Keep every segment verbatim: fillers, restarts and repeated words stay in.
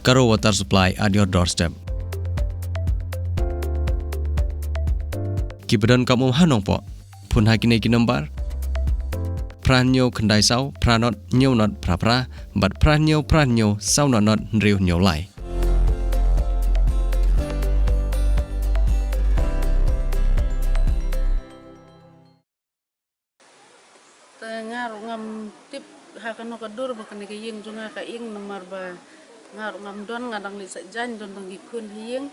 Garo Water Supply at your doorstep. Ki ba donkam um ha Nongpoh, phone ha kine ki nombar: phra hynñiew khyndai saw phra nod hynñiew nod phra phra bad phra hynñiew phra hynñiew saw nod nod hynriew hynñiew lai. Te nga ruh ngam tip ha kano ka dur ba kane ka ïing jong nga ka ing, namar ba nga ruh ngam don, nga dang leit sah jaiñ, don tang ki khun ha ïing.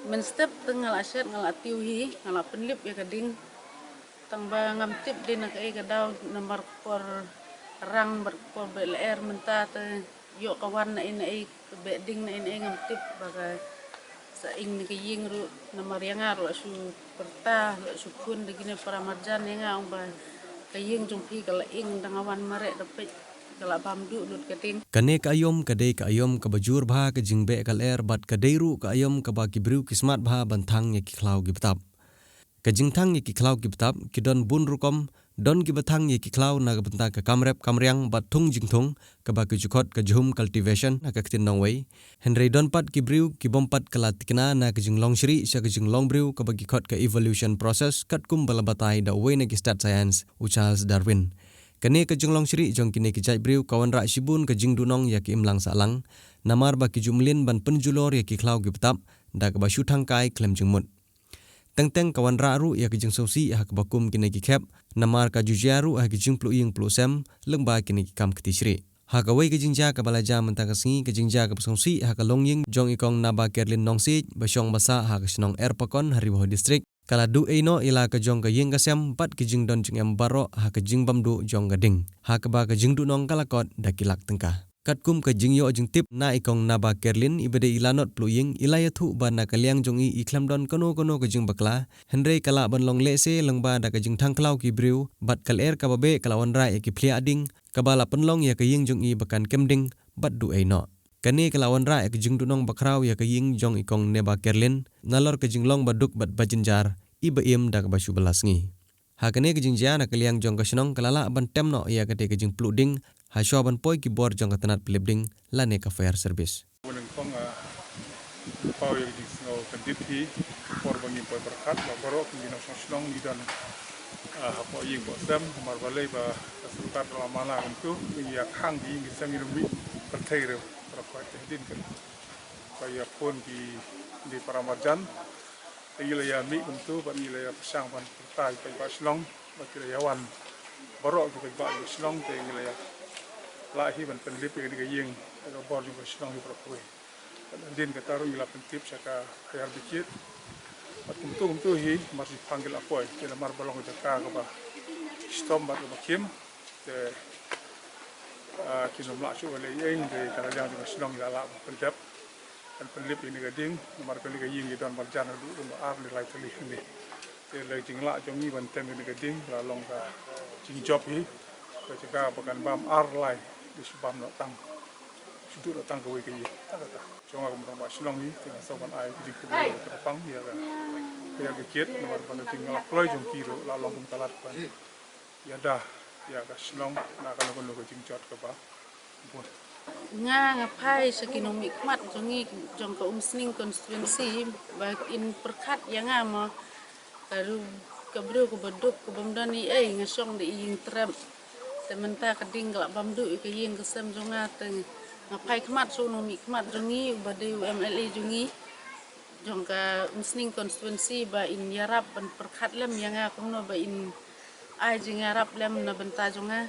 Mynstep te nga la shet, nga la tiew hi, nga la pynlip ïa ka ding. Tang ba ngam tip dei na kaei ka daw, namar ka por rang bad ka por beh lyer mynta te ïoh ka wan na ei na ei, ka beh ding na ei na ei, ngam tip ba ka sa ing na ka ïing ruh, namar ïa nga ruh la shu pyrta, la shu phone da kine para marjan ïa nga, ong ba ka ïing jong phi ka la ing, dang wan mareh da peit ka la bam duh lut ka ding. Kane ka aïom ka dei ka aïom kaba jur bha ka jingbeh ka lyer bad ka dei ruh ka aïom kaba ki briew ki smat bha ban thang ïa ki khlaw ki btap. Ka jingthang ïa ki khlaw ki btap ki don bun rukom, don kiba thang ïa ki khlaw na ka bynta ka kam rep kam riang bad thung jingthung, kaba ki ju khot ka jhum cultivation ha ka ktien nongwei. Hynrei don pat ki briew ki bym pat kylla thikna na ka jinglong shrieh sha ka jinglong briew, kaba ki khot ka evolution process, katkum ba la batai da uwei na ki stat science, u Charles Darwin. Kane ka jinglong shrieh jong kine ki jait briew ka wanrah shibun ka jingduhnong ïa ka imlang sahlang, namar ba ki ju mlien ban pynjulor ïa ki khlaw ki btap da kaba shu thang kai khlem jingmut. Teng teng ka wanrah ruh ïa ka jingsngewsih ha kaba kum kine ki khep, namar ka ju jia ruh ha ki jingpluh ïing pluh sem lyngba kine ki kam kti shrieh. Ha kawei ka jingjia kaba la jia mynta ka sngi, ka jingjia kaba sngewsih ha ka longïing jong i Kong Naba Kerlin Nongsiej, ba shong ba sah ha ka shnong Erpakon ha Ri Bhoi District, ka la duh ei noh ïa la ka jong ka ïing ka sem bad ki jingdon jingem baroh ha ka jingbam duh jong ka ding, ha kaba ka jingduhnong ka la kot da ki lak tyngka. Katkum ka jingïoh jingtip na i Kong Naba Kerlin, iba dei i lanot pluh ïing, i la ïathuh ba na ka liang jong i, i khlem don kano kano ka jingbakla, hynrei ka lah ban long lehse lyngba da ka jingthang khlaw ki briew bad ka lyer kaba beh ka la wanrah ïa ki phliah ding, kaba la pynlong ïa ka ïing jong i ba kan kem ding bad duh ei noh. Kane ka la wanrah ïa ka jingduhnong bakhraw ïa ka ïing jong i Kong Naba Kerlin, nalor ka jinglong ba duk bad ba jynjar iba im da kaba shu bylla sngi. Ha kane ka jingjia, na ka liang jong ka shnong ka la lah ban tem noh ïa katei ka jingpluh ding hashwa ban poi ki bor jong ka tnat pynlip ding lane ka fire service. Nyngkong, ah, paw ïa ka jingsngew kyndit hi por ba ngim poi pyrkhat ba baroh ki nongshong shnong ngi don, ah, hapoh ïing hapoh sem, namar balei ba ka sorkar ka la mana kumtu, ngi ïa khang ki ïing ki sem, ngi mih pyrthei ruh, baroh kawei te hadien kane ba ïa phone ki dei para marjan. Te ngi la ïa mih kumtu bad ngi la ïa pyrshang ban pyrta ïa ki paidbah shnong bad ki la ïa wan baroh ki paidbah shnong, te ngi la ïa lah hi ban pynlip ïa kane ka ïing, ïa ka bor jong ka shnong hi baroh kawei. Bad hadien kata ruh ngi la pyntip sha ka fire brigade. Bad kumtu kumtu hi mar shiphang ki la poi, te namar ba long ka jaka kaba shitom bad kaba khim, te, ah, kim lah shuh ban leh ei ei, te ka la ïa jong ka shnong ngi la lah ban pyndep, ban pynlip ïa kane ka ding, namar kane ka ïing ki don marjan haduh kumba ar ne lai tylli hangne. Te la jinglah jong ngi ban tem ïa kane ka ding la long ka jingjop hi, ka jaka ba kan bam ar lai, dei shu bam noh tang, shu duh noh tang kawei ka ïing. Jong nga kum u rangbah shnong hi, te nga sngew ban ai ka jingkyrpad kyrpang ïa ka, ïa ka brigade, namar ba ka jingïalap kloi jong ki ruh la long kum ka lad ban ïada ïa ka shnong na kano kano ka jingjot kaba bun. Nga, nga phai sha ki nongmihkhmat jong ngi jong ka Umsning constituency ba in pyrkhat ïa nga mo, ka ru-, ka briew kaba duk, ka bym don ei ei, nga shong da i ïing trep. Te mynta ka ding ka la bam duh ïa ka ïing ka sem jong nga, te nga phai khmat sha u nongmihkhmat jong ngi uba dei u M L A jong ngi jong ka Umsning constituency ba in ïarap ban pyrkhat lem ïa nga kumno ba in ai jingïarap lem na bynta jong nga.